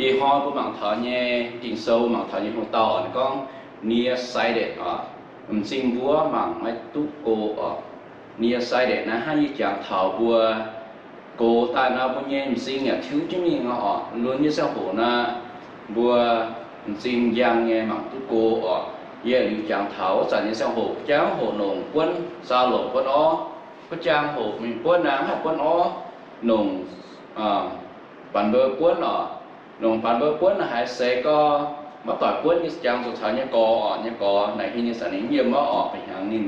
Ih hnoi mbuo mangc taux nyei Ging-Sou, mangc taux nyei hoc-dauh oc, ninh gorngv nearsighted oc, m'zing mbuov mangc maiv duqv go oc. Nearsighted naaiv hnangv yie jangx taux mbuo gox daaih nor, mbuo nyei m'zing yaac tiuv jienv mingh oc. Lunx nyei ziangh hoc nor, mbuo m'zing njang nyei mangc duqv go oc. Yie liuz jangx taux wuov zanc nyei ziangh hoc, jangx hoc nongc buonv zaux longc buonv orv, guv jangx hoc mingh buonv naaiv haih buonv orv, nongc banx mbeu buonv oc. Nongc banx mbeu buonv naaiv haiz seix gorx, maiv doic buonv nyei jangx zuqc caux nyei gorx oc, nyei gorx naaic hin nyei zanc ninh yiem wuov oc, ba'hnyangx ninh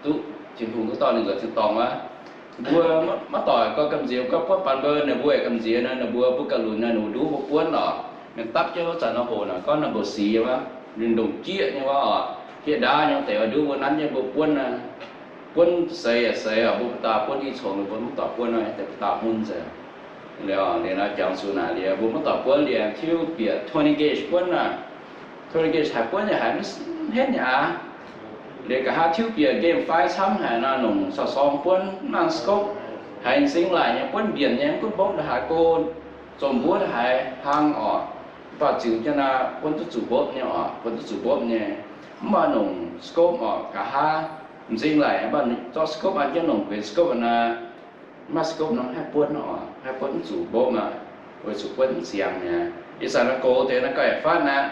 duqv Tin-Hungh duqv dorh ninh nzuonx tin-dorngh wuov. Mbuo maiv doic gorx gamh nziex gorx buonv banx mbeu, ninh mbuo yaac gamh nziex nor, ninh mbuo mbuo gauh lunx nor, ninh mbuo nduov mbuo buonv oc. Mienh dapv jienv wuov zanc nor hoc naaic gorngv number six wuov, ninh ndongc jieqv nyei wuov oc. Jieqv ndaauv nyei deix oix nduov mbuo nanv jienv mbuo buonv naaic. Buonv seix yaac seix oc, mbuo ba'daaih buonv i congx, ninh mbuo maiv doic buonv nor, deix ba'daaih mun nzengc. Liuz, liuz nor jangx zuqc naaic liuz, mbuo maiv doic buonv liuz, tiuv bieqc twenty gauge buonv naaic. Twenty gauge haiz buonv yaac haiz maiv henv nyei aqv. Liuz nqa'haav tiuv bieqc game five camv haic nor, nongc sau sorng buonv mv nangc scope, haiz m'zing laic nyei, buonv mbienc nyei, mv gunv mbopv ndongc haaix go, zomc mbuov ndongc haaix hlang oc. Mv baac ziux jienv naaic buonv duqv zuqc mbopv nyei oc, buonv duqv zuqc mbopv nyei. Mv baac nongc scope oc, nqa'haav m'zing laic, mv baac zorqv scope an jienv nongc benx scope naaic, mv maaih scope nor haih buonv oc, haih buonv mv zuqc mbopv aqv, weic zuqc buonv mv ziangx mi'aqv. Ih zanc naaiv gox deix naaiv gauh yaac fatv aqv.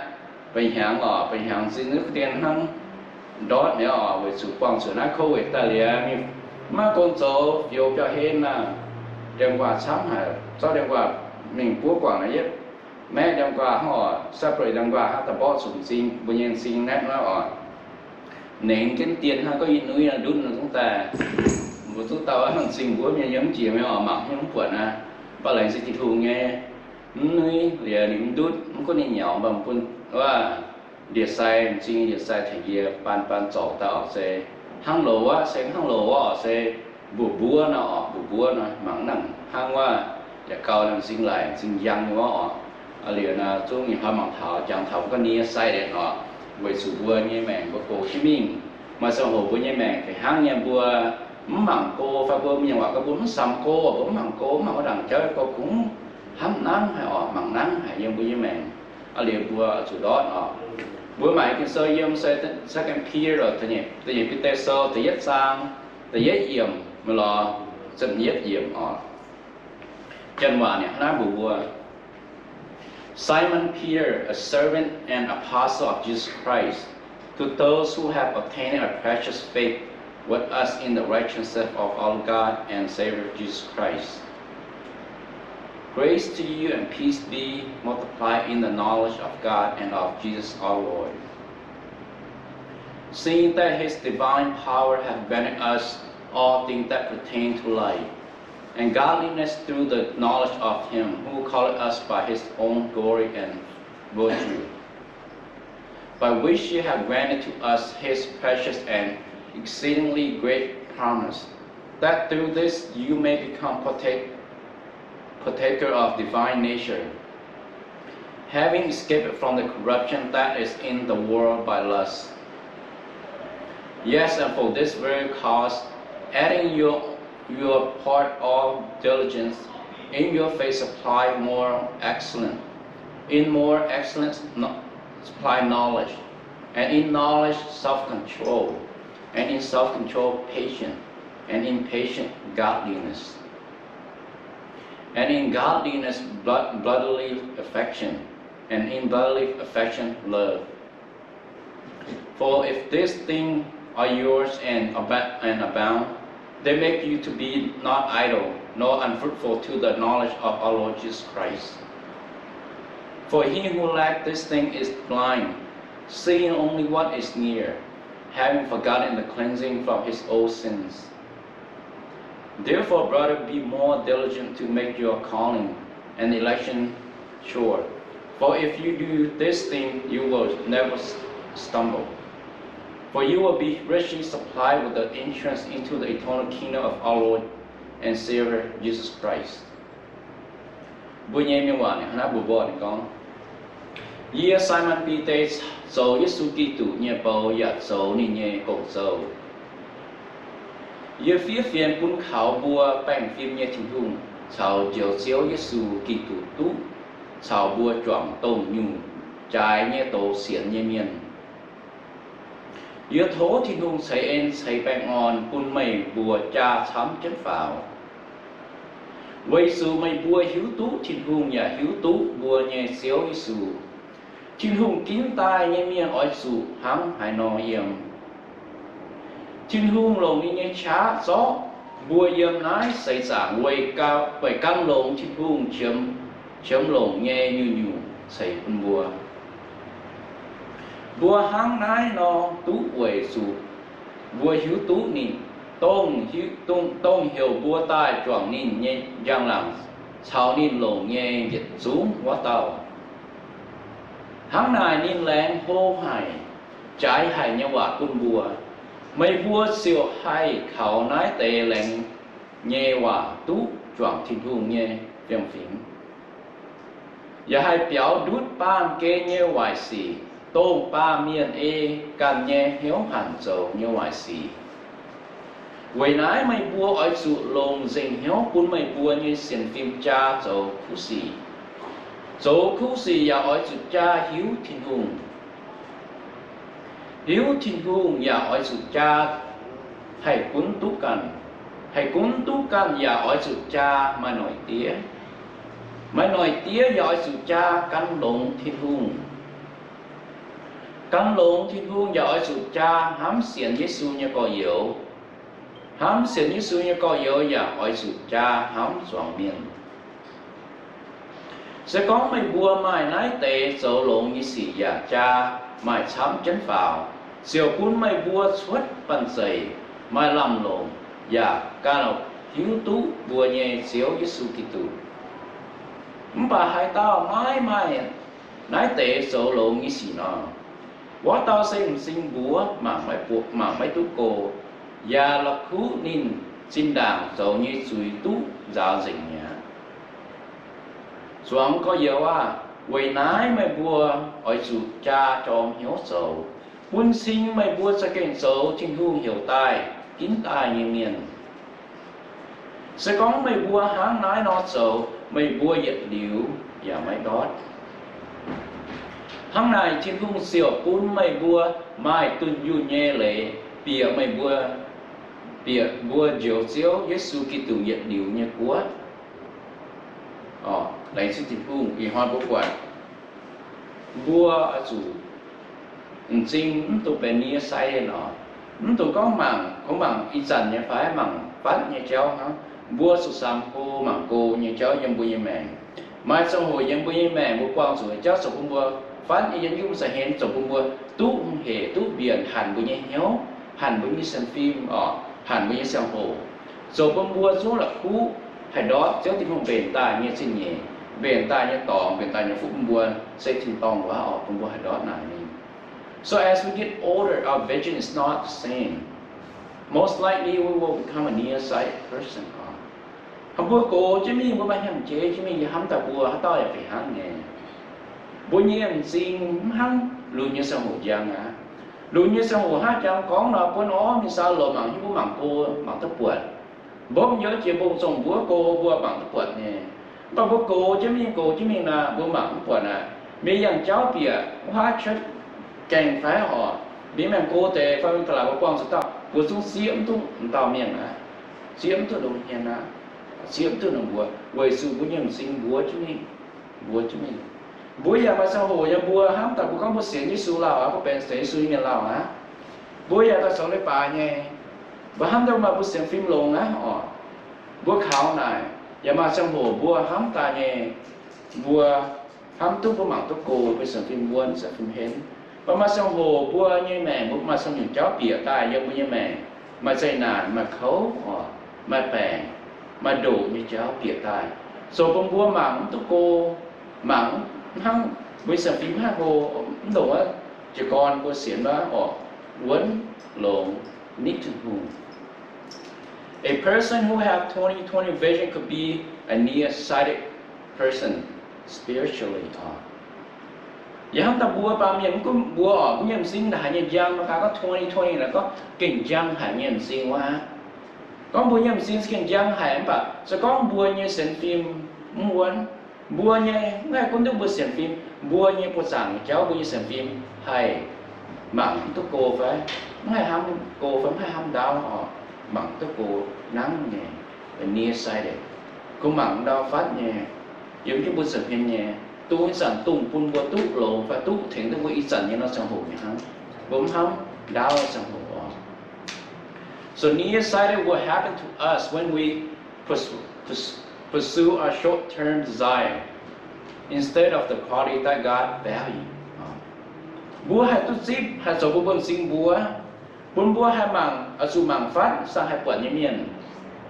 Ba'hnyangx oc, ba'hnyangx zinh nduov dien hnangv ndortv mi'aqv oc, weic zuqc buangh zuqc naaiv COVID daaih liuz, mv maaih gong zoux, fioux biauv-hlen aqv. Ndiangx-nquaah camv haic, zorqv ndiangx-nquaah mingh buov guangc naaiv yietv maeqv ndiangx-nquaah hnangv oc, separate ndiangx-nquaah hnangv daaih mborqv zuqc m'zing, mbuo nyei m'zing naetv naaiv oc. Nengx jienv dien hnangv gorngv i nuiv nor ndutv nor zungv daaih, mbuo zungv daaih wuov m'zing mbuov mienh yiem mv jiex mingh oc, mangc hnyouv mv buatc naaiv. Mv baac laengz zingh Tin-Hungh nyei, mv nuiv liuz ninh mv ndutv, mv gunv ninh nyaux, mv baac mbuo wuov ndie-sai, m'zing ndie-sai tengx yie baan baan zorc daaih oc se hnangv loz wuov, se hnangv loz wuov oc se mbuov mbuov nor oc, mbuov mbuov nor mangc nangc hnangv wuov yaac gau nor m'zing laic m'zing njang nyei wuov oc. Liuz nor zungv ih hnoi mangc taux jangx taux mbuo gorngv nearsighted oc, weic zuqc mbuo nyei maengc mbuo gox jienv mingh. Maaih ziangh hoc mbuo nyei maengc fih hnangv nyei, mbuo mv mangc go fai mbuo mienh waac gorngv mbuo mv samx go, mbuo mv mangc go, mv mangc wuov ndaangc jauv go kungx hnamv nangv haic oc, mangc nangv haic yiem mbuo nyei maengc. Aa, liuz mbuo zuqc ndortv oc. Mbuo mangc Ging-Sou yiem se Second Peter, da'nyeic Bide Sou da'yietv zaang, da'yietv yiemc maiv lorz ziepc yietv yiemc oc. Janx waac ninh hnangv naaiv mbuox mbuo, Simon Peter, a servant and apostle of Jesus Christ, to those who have obtained a precious faith with us in the righteousness of our God and Savior Jesus Christ. Grace to you and peace be multiplied in the knowledge of God and of Jesus our Lord. Seeing that his divine power hath granted us all things that pertain to life and godliness through the knowledge of him who called us by his own glory and virtue, by which he hath granted to us his precious and exceedingly great promise, that through this you may become partak-, partaker of divine nature, having escaped from the corruption that is in the world by lust. Yes, and for this very cause, adding your, your part all diligence, in your faith supply more excellence, in more excellence kno-, supply knowledge, and in knowledge self-control, and in self-control patience, and in patience godliness, and in godliness blood-, brotherly affection, and in brotherly affection love. For if these things are yours and abo-, and abound, they make you to be not idle nor unfruitful to the knowledge of our Lord Jesus Christ. For he who lack this thing is blind, seeing only what is near, having forgotten the cleansing from his old sins. Therefore, brother, be more diligent to make your calling and election sure. For if you do this thing, you will never s-, stumble. For you will be richly supplied with the entrance into the eternal kingdom of our Lord and Savior Jesus Christ. Mbuo nyei mienh waac ninh hnangv naaiv mbuox mbuo, ninh gorngv, Yie, Simon Bide, zoux Yesu Giduc nyei bou yaac zoux ninh nyei gong-zoh. Yie fiev fienx bun kaux mbuo baengh fim nyei Tin-Hungh caux Njoux Ziouv Yesu Giduc duqv caux mbuo juangc dongh nyungc jaaix nyei doz sienx nyei mienh. Yie tov Tin-Hungh ceix en ceix baengh orn bun meih mbuo jaa camv jienv faaux, weic zuqc meih mbuo hiuv duqv Tin-Hungh yaac hiuv duqv mbuo nyei Ziouv Yesu. Tin-Hungh ginv daaih nyei mienh oix zuqc hnangv haaix nor yiem. Tin-Hungh longc ninh nyei qaqv zorqv mbuo yiem naaiv seix zaangc weic gan longx Tin-Hungh qiemx, qiemx longc nyei nyungc-nyungc ceix bun mbuo. Mbuo hnangv naaiv nor duqv weic zuqc mbuo hiuv duqv ninh, dongh, dongh heuc mbuo daaih juangc ninh nyei njang-laangc caux ninh longc nyei yietc zungv wuov dauh. Hnangv naaic ninh laengz hlo haic, jaaix haic nyei waac bun mbuo. Meih mbuo ziouc haih kaux naaiv deix laengz nyei waac duqv juangc Tin-Hungh nyei fiem-fingx, yaac haih biaux ndutv baamh gen nyei waaic sic, dongh baamh mienh ei ganh nyei hnyouv hanc zoux nyei waaic sic. Weic naaiv meih mbuo oix zuqc longc nzengc hnyouv bun meih mbuo nyei sienx fim jaa zoux kuv sic. Zoux kuv sic yaac oix zuqc jaa hiuv Tin-Hungh. Hiuv Tin-Hungh yaac oix zuqc jaa haih gunv duqv ganh. Haih gunv duqv ganh yaac oix zuqc jaa maaih noic diev. Maaih noic diev yaac oix zuqc jaa gan longx Tin-Hungh. Gan longx Tin-Hungh yaac oix zuqc jaa hnamv sienx Yesu nyei gorx-youz. Hnamv sienx Yesu nyei gorx-youz yaac oix zuqc jaa hnamv zuangx mienh. Se gorngv meih mbuo maaih naaiv deix zoux longx nyei sic yaac jaa maaih camv jienv faaux, ziouc bun meih mbuo cuotv banh zeic, maaih lamh longc, yaac ganh hiuv duqv mbuo nyei Ziouv Yesu Giduc. Mv baac haaix dauh maiv maaih naaiv deix zoux longx nyei sic nor, wuov dauh se m'zing mbuox mangc maiv duqv go, yaac la'kuqv ninh zinh ndaangc zoux nyei zuiz duqv nzaaux nzengc mi'aqv. Zuangx gorx-youz aah! Weic naaiv meih mbuo oix zuqc jaa jorm hnyouv zoux, bun cing meih mbuo za'gengh zoux Tin-Hungh heuc daaih ginv daaih nyei mienh. Se gorngv meih mbuo hnangv naaiv nor zoux, meih mbuo yietc liuz yaac maiv ndortv. Hnangv naaic Tin-Hungh ziouc bun meih mbuo maaih dunh yunh nyei leiz bieqc meih mbuo, bieqc mbuo Njoux Ziouv Yesu Giduc yietc liuz nyei guoqv. Laengz zingh Tin-Hungh ih hnoi mbuo buatc mbuo oix zuqc m'zing mv dungx benx nearsighted oc. Mv dungx gorngv mangc, kungx mangc ih zanc nyei fai mangc fatv nyei jauv hnangv. Mbuo zuqc samx go mangc go nyei jauv yiem mbuo nyei maengc. Maaih ziangh hoc yiem mbuo nyei maengc mbuo buangh zuqc nyei jauv zoux bun mbuo fatv nyei yiem yungh za'hlen, zoux bun mbuo duqv hungh hec, duqv mbienc, hanc mbuo nyei hnyouv, hanc mbuo nyei sienx fim oc, hanc mbuo nyei ziangh hoc, zoux bun mbuo zungv la'kuqv haih ndortv Ziouv Tin-Hungh mbenc daaih nyei zingh nyeic, mbenc daaih nyei dorngx, mbenc daaih nyei fuqv bun mbuo se tin-dorngh waac oc, bun mbuo haih ndortv naaic mingh. So as we get older, our vision is not the same. Most likely, we will become a nearsighted person. Hnangv mbuo gox jienv mingh, mbuo maaih hnyangx-jeiv jienv mingh, yie hnamv daaih mbuo haaix dauh yaac fih hnangv nyei. Mbuo nyei m'zing mv hnangv lunx nyei ziangh hoc njang aqv. Lunx nyei ziangh hoc hnangv jang gorngv nor, buonv orv mingh saau loz mangc hiuv, mbuo mangc go mangc duqv buatc. Mbopv youz jiex mbong zongh mbuov go mbuo mangc duqv buatc nyei. Mv baac mbuo gox jienv mingh, gox jienv mingh nor, mbuo mangc mv buatc aqv. Mienh yangh jauv bieqc wuov haav cuotv gaengh fai oc, mienh maengx go deix fai mienh ga'laac mbuo buangh zuqc dauh, mbuo zungv zieqv mv duqv m'dauh mienh aqv. Zieqv mv duqv longx hmien aqv. Zieqv mv duqv longx mbuo, weic zuqc mbuo nyei m'zing mbuov jienv mingh, mbuov jienv mingh. Mbuo yaac maaih ziangh hoc yiem mbuo hnamv daaih mbuo gorngv mbuo sienx Yesu lauh aqv, mbuo benx sienx Yesu nyei mienh lauh aqv. Mbuo yaac daaih zoux leiz-baaix nyei. Mbuo hnamv daaih maaih mbuo sienx fim longx aqv oc. Mbuo kaux naaic, yaac maaih ziangh hoc mbuo hnamv daaih nyei, mbuo hnamv duqv mbuo mangc duqv go, mbuo sienx fim wuonv, sienx fim henv. Mv baac maaih ziangh hoc mbuo nyei maengc, mbuo maaih ziangh nyungc jauv bieqc daaih yiem mbuo nyei maengc, maaih zeqc naanc, maaih kouv oc, maaih baengc, maaih ndoqc nyei jauv bieqc daaih, zoux bun mbuo mangc mv duqv go, mangc mv hnangv mbuo nyei sienx fim mv haih hlo, mv ndongc wuov jiez gorn mbuo sienx wuov oc, wuonv longx nitv Tin-Hungh. A person who have twenty twenty vision could be a nearsighted person spiritually. Yie hnamv daaih mbuo baamh mienh mv gunv mbuo oc, mbuo nyei m'zing naaic haiz nyei njang, maiv gaax gorngv twenty twenty naaic gorngv gengh njang haic nyei m'zing wuov aqv. Gorngv mbuo nyei m'zing se gengh njang haic mv baac se gorngv mbuo nyei sienx fim mv wuonv, Mbuo nyei, mv haih gunv duqv mbuo sienx fim, mbuo nyei buoz-zaangc nyei jauv, mbuo nyei sienx fim haih mangc duqv go fai, mv haih hnamv go fai, mv haih hnamv ndaauv oc, mangc duqv go nangv nyei, nearsighted, kungx mangc ndau fatv nyei, yiem jienv mbuo sienx fim nyei, dongh ih zanc dongh bun mbuo duqv longx fai duqv tengx duqv mbuo ih zanc nyei nor ziangh hoc nyei hnangv. Mbuo mv hnamv ndaauv ziangh hoc oc. So nearsighted will happen to us when we pursu-, pursu-, pursue our short-term desire instead of the quality that God value. Mbuo haih duqv zipv, haih zoux bun mbuo m'zing mbuo, bun mbuo haih mangc, oix zuqc mangc fatv, sang haih buatc nyei mienh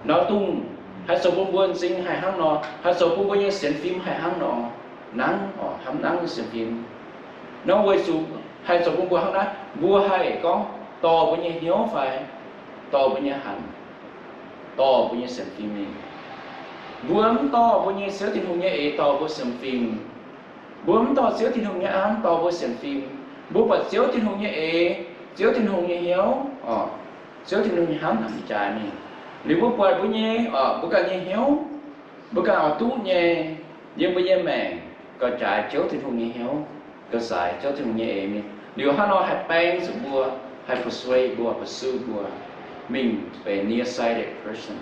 nor, dongh haih zoux bun mbuo m'zing haih hnangv nor, haih zoux bun mbuo nyei sienx fim haih hnangv nor, nangv oc, hnamv nangv nyei sienx fim nor, weic zuqc haih zoux bun mbuo hnangv naaiv, mbuo haih gorngv dorh mbuo nyei hnyouv fai dorh mbuo nyei hanc, dorh mbuo nyei sienx fim mingh. Mbuo mv dorh mbuo nyei Ziouv Tin-Hungh nyei eix dorh mbuo sienx fim. Mbuo mv dorh Ziouv Tin-Hungh nyei hnamv dorh mbuo sienx fim. Mbuo buatc Ziouv Tin-Hungh nyei eix, Ziouv Tin-Hungh nyei hnyouv, Ziouv Tin-Hungh nyei hnamv hnamv jaaix mingh. Liuz mbuo buatc mbuo nyei, mbuo ganh nyei hnyouv, mbuo ganh oix duqv nyei, yiem mbuo nyei maengc gauh jaaix Ziouv Tin-Hungh nyei hnyouv, gauh jaaix Ziouv Tin-Hungh nyei eix mingh. Liuz hnangv nor haih baeng zuqc mbuo, haih persuade mbuo, pursue mbuo mingh benx nearsighted person.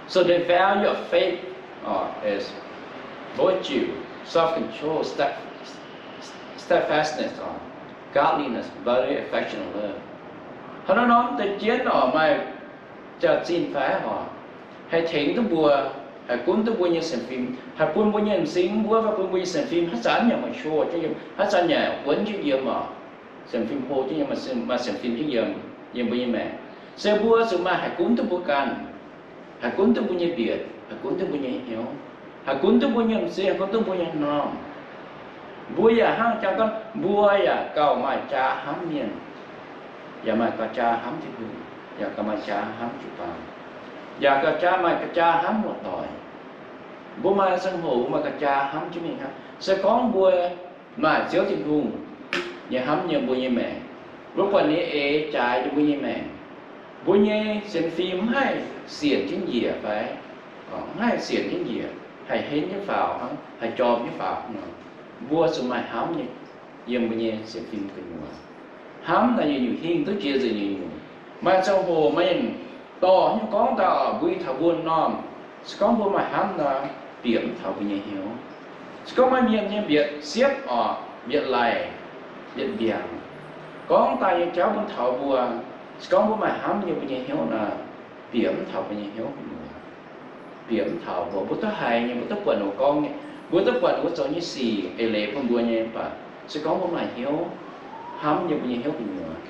So the value of faith, uh, is virtue, self-control, stead-, steadfastness, uh, godliness, brotherly affection, and love. Hnangv nor norm deix jienv oc maaih jaax-zinh fai oc, haih tengx duqv mbuo, haih gunv duqv mbuo nyei sienx fim, haih bun mbuo nyei m'zing mbuo fai bun mbuo nyei sienx fim haaix zanc yaac mature jienv yiem, haaix zanc yaac wuonv jienv yiem oc. Sienx fim hlo jienv yiem, maaih sienx fim jienv yiem, yiem mbuo nyei maengc. Se mbuo zuqc maaih haih gunv duqv mbuo ganh, haih gunv duqv mbuo nyei mbietc, haih gunv duqv mbuo nyei hnyouv, haih gunv duqv mbuo nyei m'zing, haih gunv duqv mbuo nyei hnorngh. Mbuo yaac hnangv jangx gorngv mbuo yaac gauh maaih jaa hnamv mienh, yaac maaih gauh jaa hnamv Tin-Hungh, yaac gauh maaih jaa hnamv jiu-baang, yaac gauh jaa, maaih gauh jaa hnamv muoz-doic. Mbuo maaih ziangh hoc maaih gauh jaa hnamv jienv mingh hnangv. Se gorngv mbuo maaih Ziouv Tin-Hungh nyei hnamv yiem mbuo nyei maengc, mbuo buatc ninh nyei eix jaaix yiem mbuo nyei maengc, mbuo nyei sienx fim mv haih sienc jienv njiec fai, mv haih sienc jienv njiec, haih henv jienv faaux hnangv, haih jorm jienv faaux nor, mbuo zuqc maaih hnamv nyei yiem mbuo nyei sienx fim gu'nyuoz. Hnamv naaiv nyungc-nyungc hingh duqv jiex nzengc nyungc-nyungc. Maaih ziangh hoc maaih mienh dorh nyei gorngv daaih oc, mbuo taux mbuo norm, se gorngv mbuo maaih hnamv nor, bieqc mv taux mbuo nyei hnyouv. Se gorngv maaih mienh nyei mbietc siepv oc, mbietc laic, mbietc mbiaangc, gorngv daaih nyei jauv bun taux mbuo, se gorngv mbuo maaih hnamv yiem mbuo nyei hnyouv nor, bieqc mv taux mbuo nyei hnyouv gu'nyuoz. Bieqc mv taux mbuo, mbuo duqv haiz nyei, mbuo duqv buatc ninh mbuo gorngv nyei, mbuo duqv buatc ninh mbuo zoux nyei sic eix leiz bun mbuo nyei, mv baac se gorngv mbuo maaih hnyouv hnamv yiem mbuo nyei hnyouv gu'nyuoz,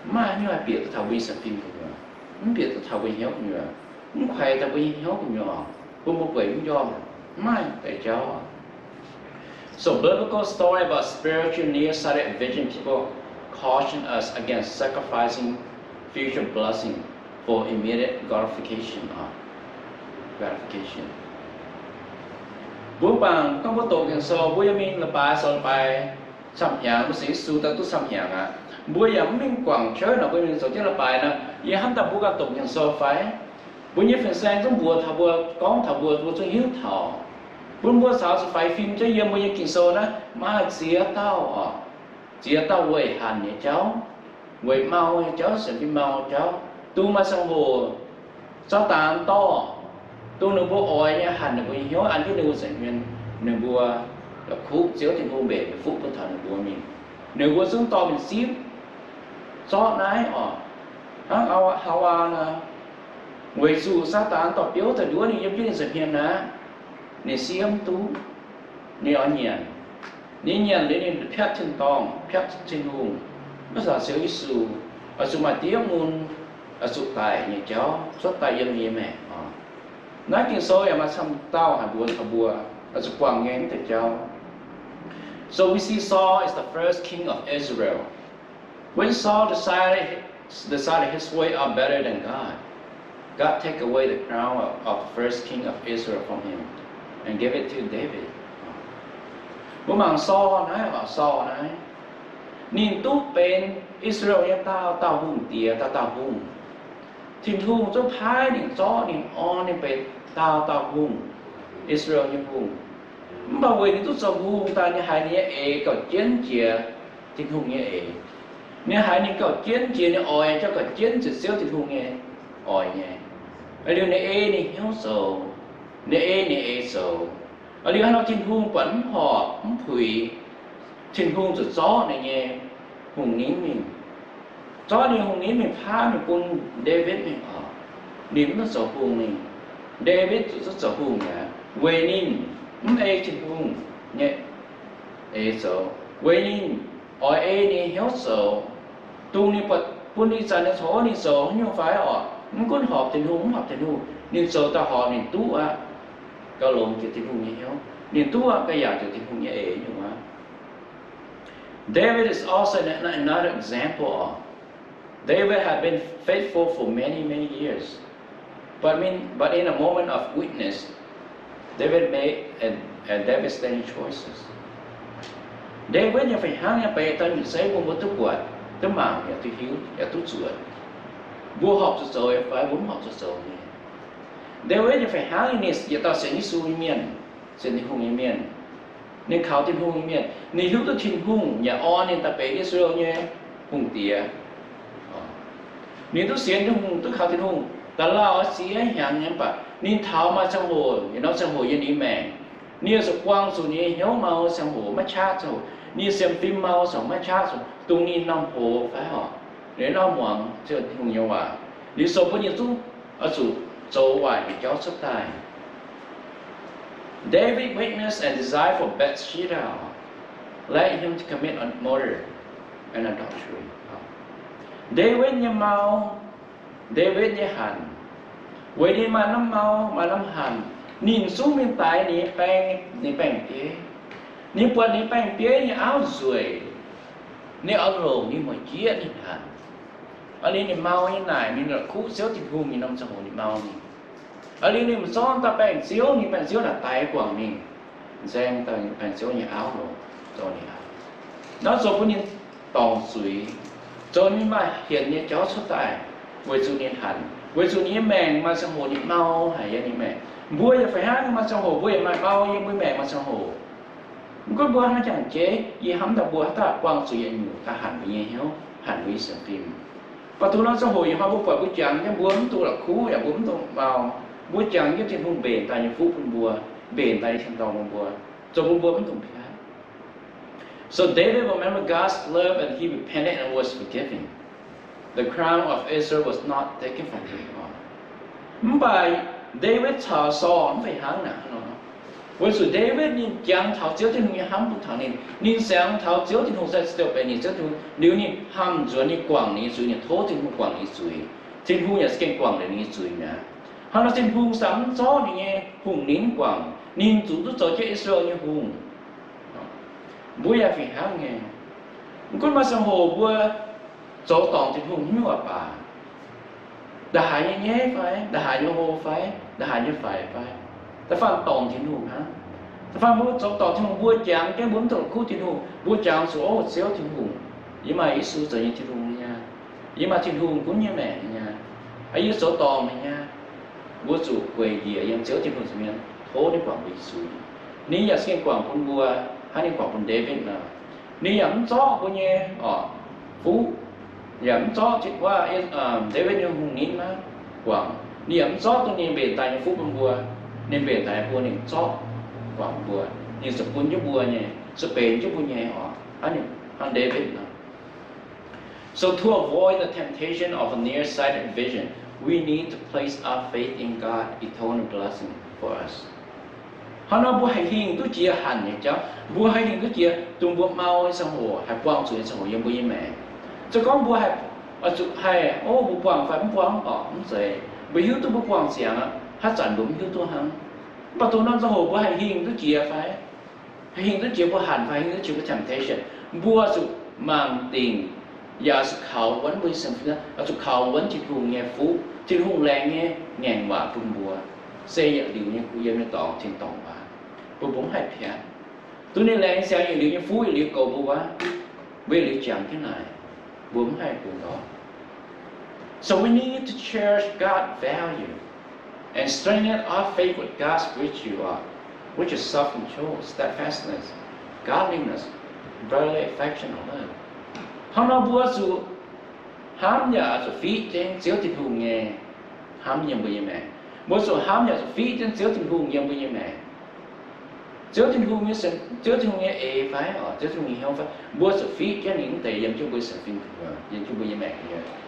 mv maaih haaix nyungc haih bieqc duqv taux mbuo nyei sienx fim gu'nyuoz. Mv bieqc duqv taux mbuo nyei hnyouv gu'nyuoz, mv kuaix taux mbuo nyei hnyouv gu'nyuoz, bun mbuo bueix mv njormh, mv maaih deix jauv. So biblical story about spiritual nearsighted vision people caution us against sacrificing future blessing for immediate gratification. Gratification. Mbuo bangc gorngv mbuo doqc Ging-Sou, mbuo yaac mingh leiz-baaix zoux leiz-baaix camv-hnyangx, mbuo sienx Yesu daaih duqv camv-hnyangx aqv. Mbuo yaac mv mingh guangc church nor, mbuo mingh zoux jienv leiz-baaix nor, yie hnamv daaih mbuo ganh doqc Ging-Sou fai? Mbuo nyei fin-saeng zungv mbuox taux mbuo, gorngv taux mbuo, mbuo zungv hiuv taux. Bun mbuo caux zuqc faix fim jienv yiem mbuo nyei Ging-Sou naaiv maaih ziex dauh oc. Ziex dauh weic hanc nyei jauv, weic mau nyei jauv, sienx fim mau jauv, dongh maaih ziangh hoc Saadaan dorh, dongh ninh mbuo oix nyei hanc ninh mbuo nyei hnyouv an jienv ninh mbuo nza'hmien, ninh mbuo la'kuqv Ziouv Tin-Hungh mbenc fuqv bun taux ninh mbuo mingh. Ninh mbuo zungv dorh mingh zipv zorqv naaiv oc, hnangv Haawaa nor, weic zuqc Saadaan dorh biouv daaih nduov ninh yiem jienv ninh nza'hmien aqv. Ninh siev mv duqv, ninh oix nyanc. Ninh nyanc liuz ninh piatv tin-dorngh, piatv Tin-Hungh, maiv caux Ziouv Yesu, oix zuqc maaih diev mun, oix zuqc daic nyei jauv cuotv daaih yiem ninh nyei maengc oc. Naaiv Ging-Sou yaac maaih camv dauh haic mbuox taux mbuo, oix zuqc buangh nyei mv deix jauv. So we see Saul is the first king of Israel. When Saul decided, decided his way are better than God, God take away the crown of, of the first king of Israel from him and gave it to David. Mbuo mangc Saul naaiv, Saul naaiv, ninh duqv benx Israel nyei dauh dauh hungh diex, dauh dauh hungh. Tin-Hungh zungv paaiv ninh, zorqv ninh, orn ninh benx dauh dauh hungh. I^saa^laa^en nyei hungh. Mv baac weic ninh duqv zoux hungh daaih, ninh haiz ninh nyei eix gauh jienv jiex Tin-Hungh nyei eix. Ninh haiz ninh gauh jienv jiex, ninh oix jauv gauh jienv jiex Ziouv Tin-Hungh nyei oix nyei. Liuz ninh ei ninh hnyouv zoux, ninh ei ninh eix zoux. Liuz hnangv nor Tin-Hungh buatc mv horpc mv puix, Tin-Hungh zuqc zorqv ninh nyei hungh ningv mingh, zorqv ninh hungh ningv mingh paaiv mingh bun Ndaawitv mingh oc. Ninh mv duqv zoux hungh mingh. Ndaawitv zuqc zoux hungh aqv, weic ninh mv ei Tin-Hungh nyei eix zoux, weic ninh oix ei ninh hnyouv zoux. Dongh ninh buatc bun ninh zanc ninh coux ninh zoux nyungc fai oc, mv gunv horpc Tin-Hungh mv horpc Tin-Hungh, ninh zoux daaih horpc ninh duqv aqv. Gauh longx jiex Tin-Hungh nyei hnyouv, ninh duqv aqv, gauh yaac jiex Tin-Hungh nyei eix nyungc aqv. David is also another example of David had been faithful for many, many years. But in, but in a moment of weakness, David made a, a devastating choices. Ndaawitv nyei fih hnangv nyei beiv daaih nyutc seix bun mbuo duqv buatc, duqv mangc, yaac duqv hiuv, yaac duqv zuotc. Mbuo horpc zuqc zoux fai mbuo mv horpc zuqc zoux nyei. Ndaawitv nyei fih hnangv nyei, ninh yietc dauh sienx Yesu nyei mienh, sienx Tin-Hungh nyei mienh, ninh kaux Tin-Hungh nyei mienh, ninh hiuv duqv Tin-Hungh yaac orn ninh daaih benx I^saa^laa^en nyei hungh diex. Ninh duqv sienx Tin-Hungh, duqv kaux Tin-Hungh daaih lauh siev hnyangx nyei, mv baac ninh taux maaih ziangh hoc, yietc norm ziangh hoc yiem ninh maengc, ninh zuqc buangh zuqc ninh nyei hnyouv mau ziangh hoc maiv qaqv ziangh hoc, ninh sienx fim mau ziangh hoc maiv qaqv ziangh hoc, dongh ninh norm hoz fai oc, ninh norm muangx Tin-Hungh nyei waac, ninh zoux bun ninh zungv oix zuqc zoux waaic nyei jauv cuotv daaih. David's weakness and desire for Bathsheba led him to commit murder and adultery. Ndaawitv nyei mau, Ndaawitv nyei hanc, weic ninh maaih norm mau, maaih norm hanc, ninh zungv mingh daix ninh nyei baeng, ninh baeng-bieiv. Ninh buatc ninh baeng-bieiv nyei auv nzueic, ninh oix longc ninh mueic jieqv ninh hanc. Aa, ninh, ninh mau nyei naaic, ninh la'kuqv Ziouv Tin-Hungh nyei norm ziangh hoc ninh mau mingh. Aa, liuz ninh m'zorng daaih baeng ziouv, ninh baeng ziouv naaic daix guangc mingh, nzaeng daaih baeng ziouv nyei auv longc zoux ninh auv. Naaiv zoux bun ninh dorngc zuiz, zoux ninh maaih hienx nyei jauv cuotv daaih, weic zuqc ninh hanc, weic zuqc ninh nyei maengc maaih ziangh hoc ninh mau haic yiem ninh maengc. Mbuo yaac fih hnangv, maaih ziangh hoc mbuo yaac maaih mau yiem mbuo maengc maaih ziangh hoc. Mv gunv mbuo hnangv jangx jeiv, yie hnamv daaih mbuo haaix dauh buangh zuqc yietc nyungc daaih hanc mbuo nyei hnyouv, hanc mbuo nyei sienx fim. Mv baac duqv norm ziangh hoc yiem haaix mbuo buatc mbuo jangx jienv mbuo mv dungx la'kuqv yaac mbuo mv dungx mau. Mbuo jangx jienv Tin-Hungh mbenc daaih nyei fuqv bun mbuo, mbenc daaih nyei tin-dorngh bun mbuo, zoux bun mbuo mv dungx piatv. So David remembered God's love and he repented and was forgiven. The crown of Israel was not taken from him. Mv baac Ndaawitv caux Saul mv fih hnangv naaic. Weic zuqc Ndaawitv ninh jangx taux Ziouv Tin-Hungh nyei hnamv bun taux ninh, ninh siangx taux Ziouv Tin-Hungh se ziouc benx ninh Ziouv Tin-Hungh, liuz ninh hnamv nzuonx ninh guangc ninh nyei zuiz, ninh tov Tin-Hungh guangc ninh nyei zuiz. Tin-Hungh yaac za'gengh guangc liuz ninh nyei zuiz mi'aqv. Hnangv nor Tin-Hungh samx mv zorqv ninh nyei hungh ningv guangc, ninh zuqc duqv zoux jienv I^saa^laa^en nyei hungh. Mbuo yaac fih hnangv nyei. Mv gunv maaih ziangh hoc mbuo zoux dorngc Tin-Hungh nyungc waac baac, nda'haaix nyei nyaiv fai, nda'haaix nyei hlo fai, nda'haaix nyei faix fai, da'faanh dorngc Tin-Hungh hnangv. Da'faanh mbuo zoux dorngc Tin-Hungh, mbuo jangx jienv mbuo mv dungx la'kuqv Tin-Hungh, mbuo jangx zuqc, O, Ziouv Tin-Hungh, yie maaih Yesu zoux nyei Tin-Hungh nyei aqv. Yie maaih Tin-Hungh gunv nyei maengc nyei aqv. Yie zoux dorngc nyei aqv. Mbuo zuqc gueic njiec yiem Ziouv Tin-Hungh zuiz mienh, tov ninh guangc mbuo nyei zuiz. Ninh yaac za'gengh guangc bun mbuo, hnangv ninh guangc bun Ndaawitv nor. Ninh yaac mv zorqv mbuo nyei, orqc, fuqv, yaac mv zorqv wuov, Ndaawitv nyei hungh ningv naaiv guangc. Ninh yaac mv zorqv dongh ninh mbenc daaih nyei fuqv bun mbuo. Ninh mbenc daaih mbuo, ninh zorqv guangc mbuo. Ninh zuqc bun jienv mbuo nyei, zuqc benx jienv mbuo nyei, orqc, hnangv Ndaawitv nor. So to avoid the temptation of a nearsighted vision, we need to place our faith in God's eternal blessing for us. Hnangv nor mbuo haih hingh duqv jiex hanc nyei jauv, mbuo haih hingh duqv jiex dongh mbuo mau nyei ziangh hoc, haih buangh zuqc nyei ziangh hoc yiem mbuo nyei maengc. Se gorngv mbuo haih, zuqc haih, o, mbuo buangh fai mv buangh orqc, mv zeiz. Mbuo hiuv duqv mbuo buangh ziangx aqv, haaix zanc mbuo mv hiuv duqv hnangv. Mv baac dongh norm ziangh hoc mbuo haih hingh duqv jiex fai? Haih hingh duqv jiex mbuo hanc fai hingh duqv jiex mbuo temptation? Mbuo zuqc mangc dingc, yaac zuqc kaux wuonv mbuo nyei sienx fim, zuqc kaux wuonv Tin-Hungh nyei fuqv, Tin-Hungh laengz nyei ngaengc waac bun mbuo, se yietc liuz nyei kuh yiem nyei dorngx tin-dorngh waac, bun mbuo mv haih piatv. Duqv ninh laengz nyei siang yietc liuz nyei fuqv yietc liuz goux mbuo wuov, mbuo yietc liuz jangx jienv naaic, mbuo mv haih bungx ndortv. So we need to cherish God's value and strengthen our faith with God's virtue. which is self-control, steadfastness, godliness, brotherly affection, or love. Hnangv nor mbuo zuqc hnamv yaac zuqc fiqv jienv Ziouv Tin-Hungh nyei hnamv yiem mbuo nyei maengc. Mbuo zuqc hnamv yaac zuqc fiqv jienv Ziouv Tin-Hungh yiem mbuo nyei maengc. Ziouv Tin-Hungh nyei, Ziouv Tin-Hungh nyei eix fai, Ziouv Tin-Hungh nyei hnyouv fai, mbuo zuqc fiqv jienv ninh mv deix yiem jienv mbuo nyei sienx fim gu'nyuoz, yiem jienv mbuo nyei maengc,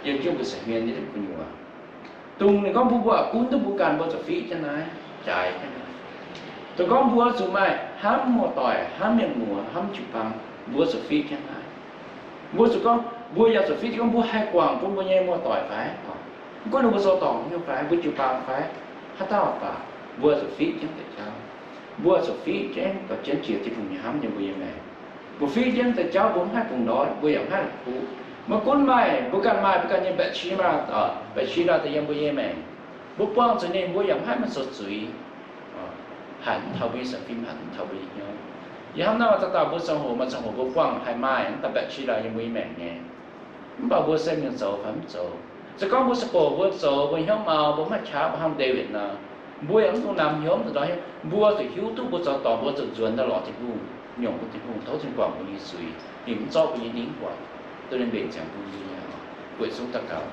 yiem jienv mbuo sienx fim nyei gu'nyuoz. Dongh ninh gorngv mbuo, mbuo gunv duqv mbuo ganh, mbuo zuqc fiqv jienv naaiv, jaaix jienv naaiv. Dongh gorngv mbuo zuqc maaih hnamv muoz-doic, hnamv mienh muoz, hnamv jiu-baang, mbuo zuqc fiqv jienv naaiv. Mbuo zuqc gorngv, mbuo yaac zuqc fiqv jienv gorngv mbuo haih guangc bun mbuo nyei muoz-doic fai? Mv gunv ninh mbuo zoux dorngc nyei fai, mbuo jiu-baang fai, haaix dauh baac, mbuo zuqc fiqv jienv deix jauv. Mbuo zuqc fiqv jienv, gauh jienv jiex Tin-Hungh nyei hnamv yiem mbuo nyei maengc. Mbuo fiqv jienv deix jauv mbuo mv haih bungx ndortv, mbuo yaac mv haih la'kuqv. Maiv gunv maaih, mbuo ganh maaih mbuo ganh nyei Baeqc Shinaa, Baeqc Shinaa daaih yiem mbuo nyei maengc. Mbuo buangh zuqc ninh, mbuo yaac mv haih mingh zoux zuiz. Hatc mv taux mbuo nyei sienx fim, hatc mv taux mbuo nyei hnyouv. Yie hnamv naaiv maaih dauh dauh mbuo ziangh hoc, maaih ziangh hoc mbuo buangh haih maaih mv dauh Baeqc Shinaa yaaih yiem mbuo nyei maengc nyei. Mv baac mbuo se mingh zoux fai mv zoux. Se gorngv mbuo se bouc mbuo zoux, mbuo hnyouv mau, mbuo mv maaih qaqv, mbuo hnamv Ndaawitv nor, mbuo yaac mv dungx namx hnyouv, mv dungx ndortv hnyouv. Mbuo zuqc hiuv duqv mbuo zoux dorngc, mbuo zuqc nzuonx daaih lorz Tin-Hungh, nyungc bun Tin-Hungh, tov Tin-Hungh guangc mbuo nyei zuiz, ninh mv zorqv mbuo nyei ningv guangc, duqv ninh mbenc ziangx bun mbuo nyei. Weic zuqc daux gaux.